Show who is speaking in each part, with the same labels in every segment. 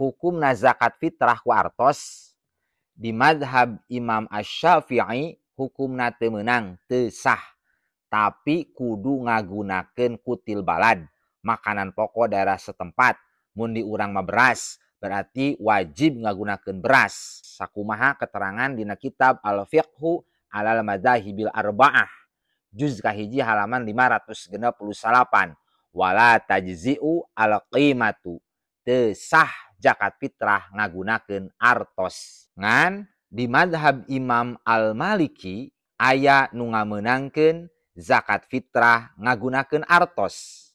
Speaker 1: Hukumna zakat fitrah ku artos di madhab Imam Asy-Syafi'i hukumna teu meunang, teu sah, tapi kudu ngagunakeun kutil balad, makanan pokok daerah setempat. Mun di urang mah beras, berarti wajib ngagunakeun beras. Sakumaha keterangan dina kitab Al-Fiqhu alal Madzahibil Arba'ah juz kahiji halaman 569, wala tajzi'u al-qimatu, teu sah zakat fitrah ngagunakeun artos. Ngan di madhab Imam Al-Maliki aya nu ngamenangkeun zakat fitrah ngagunakeun artos.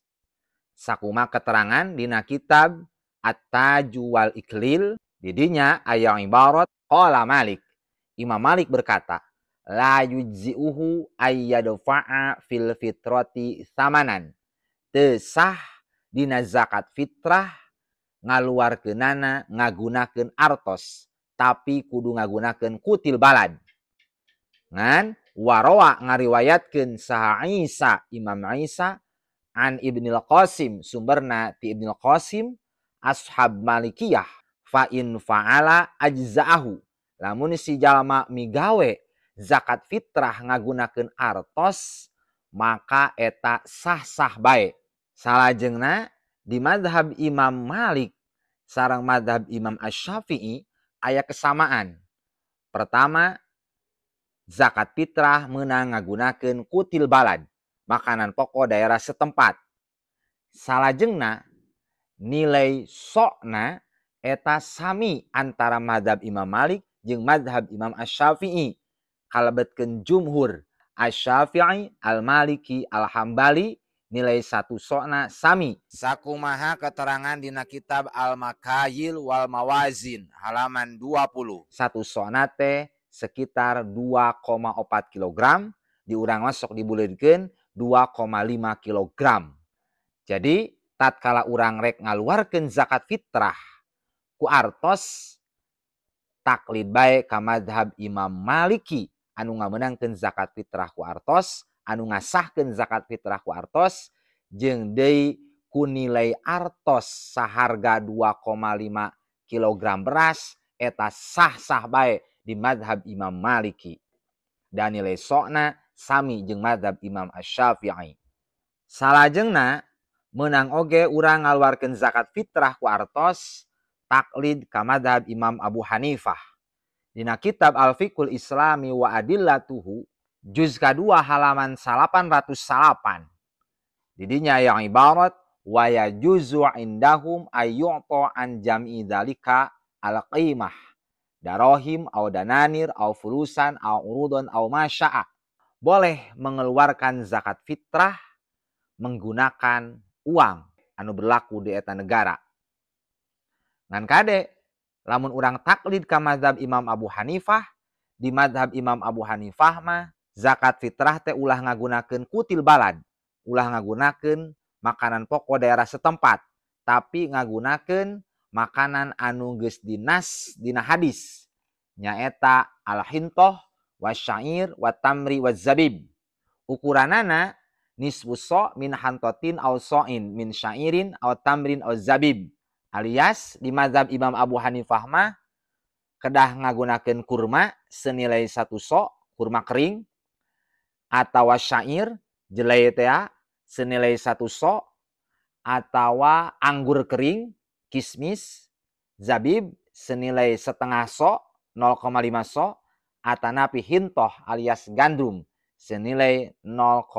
Speaker 1: Sakuma keterangan dina kitab At-Taju wal Iklil, didinya aya ibarat qala Malik. Imam Malik berkata, la yujzi'uhu ayyadfa'a fil fitrati thamanan. Teu sah dina zakat fitrah ngaluarkeunana ngagunakeun artos, tapi kudu ngagunakeun kutil balad. Ngan warowa ngariwayatkeun saha Isa, Imam Isa an Ibnul Qasim, sumberna ti Ibnul Qasim ashab Malikiyah, fa in fa'ala ajza'ahu. Lamun si jalma migawe zakat fitrah ngagunakeun artos, maka eta sah-sah bae. Salajengna di madhab Imam Malik sareng madhab Imam Asy-Syafi'i aya kesamaan. Pertama, zakat fitrah meunang ngagunakeun kutil balad, makanan pokok daerah setempat. Salajengna nilai sokna eta sami antara madhab Imam Malik jeung madhab Imam Asy-Syafi'i. Kalebetkeun jumhur Asy-Syafi'i, Al-Maliki, Al-Hambali, nilai satu sokna sami. Sakumaha keterangan dina kitab Al-Makayil wal Mawazin halaman 20. Satu sokna teh sekitar 2,4 kilogram, diurang masuk dibuleudkeun 2,5 kilogram. Jadi tatkala urang rek ngaluarkeun zakat fitrah ku artos, taklid bae ka madhab Imam Maliki anu ngamenangkeun zakat fitrah ku artos, anu ngasahkeun zakat fitrah ku artos, jeung deui ku nilai artos saharga 2,5 kilogram beras, eta sah-sah bae di madhab Imam Maliki. Dan nilai sokna sami jeung madhab Imam Asy-Syafi'i. Salajengna meunang oge urang ngaluarkeun zakat fitrah ku artos taklid ka madhab Imam Abu Hanifah. Dina kitab Al-Fiqhul Islami wa Adillatuhu juz kadua halaman 809. Didinya yang ibarat wa yajuzu indahum ayyu'ta an jam'i dzalika al-qimah darohim au dananir au fulusan au urudon au masya'a. Boleh mengeluarkan zakat fitrah menggunakan uang anu berlaku di eta negara. Ngan kade lamun urang taklid ka mazhab Imam Abu Hanifah, di mazhab Imam Abu Hanifah mah zakat fitrah teh ulah ngagunakeun kutil balad, ulah ngagunakeun makanan pokok daerah setempat, tapi ngagunakeun makanan anu geus dinas dina hadis, nyaeta al-hintoh wasyair watamri wazabib. Ukuranana nisfu so min hantotin aw soin min syairin aw tamrin aw zabib. Alias di mazhab Imam Abu Hanifah mah kedah ngagunakeun kurma senilai 1 so, kurma kering, atawa syair jelai tea senilai 1 so, atawa anggur kering, kismis, zabib senilai setengah so, 0,5 so, atanapi hintoh alias gandum senilai 0,5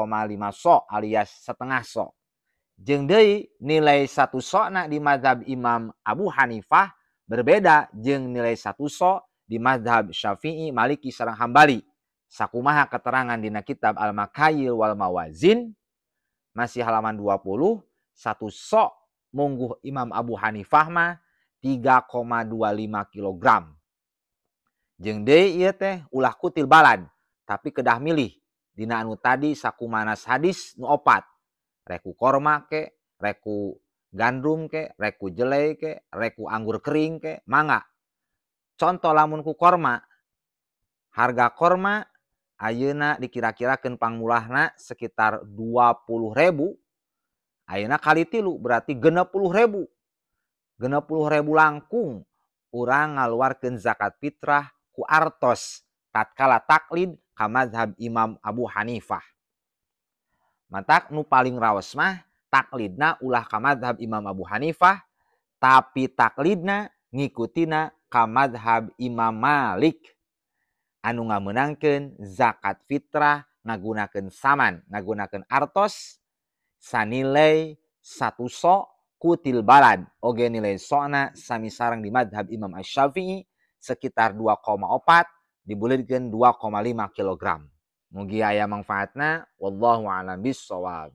Speaker 1: so alias setengah so. Jeung deui nilai 1 sokna di mazhab Imam Abu Hanifah berbeda jeung nilai 1 so di mazhab Syafi'i, Maliki sareng Hambali. Sakumaha keterangan dina kitab Al-Makayil wal Mawazin masih halaman 20, 1 sok mungguh Imam Abu Hanifah mah 3,25 kilogram. Jeung deui ieu teh ulah kutil balad, tapi kedah milih dina anu tadi sakumanas hadis nu opat. Reku korma ke, reku gandum ke, reku jelai ke, reku anggur kering ke, mangga. Contoh lamun ku korma, harga korma ayeuna dikira-kirakeun pangmulahna sekitar 20.000, ayeuna kali 3 berarti 60.000. 60.000 langkung urang ngaluarkeun zakat fitrah ku artos tatkala taklid ka mazhab Imam Abu Hanifah. Matak nu paling raos mah taklidna ulah ka mazhab Imam Abu Hanifah, tapi taklidna ngikutina ka mazhab Imam Malik anu ngamenangkeun zakat fitrah ngagunakeun saman, ngagunakeun artos sanilai 1 so kutil balad oge nilai sona sami sareng di madhab Imam Asy-Syafi'i sekitar 2,4 dibulidkeun 2,5 kilogram. Mugi aya manfaatna, wallahu a'lam bissawab.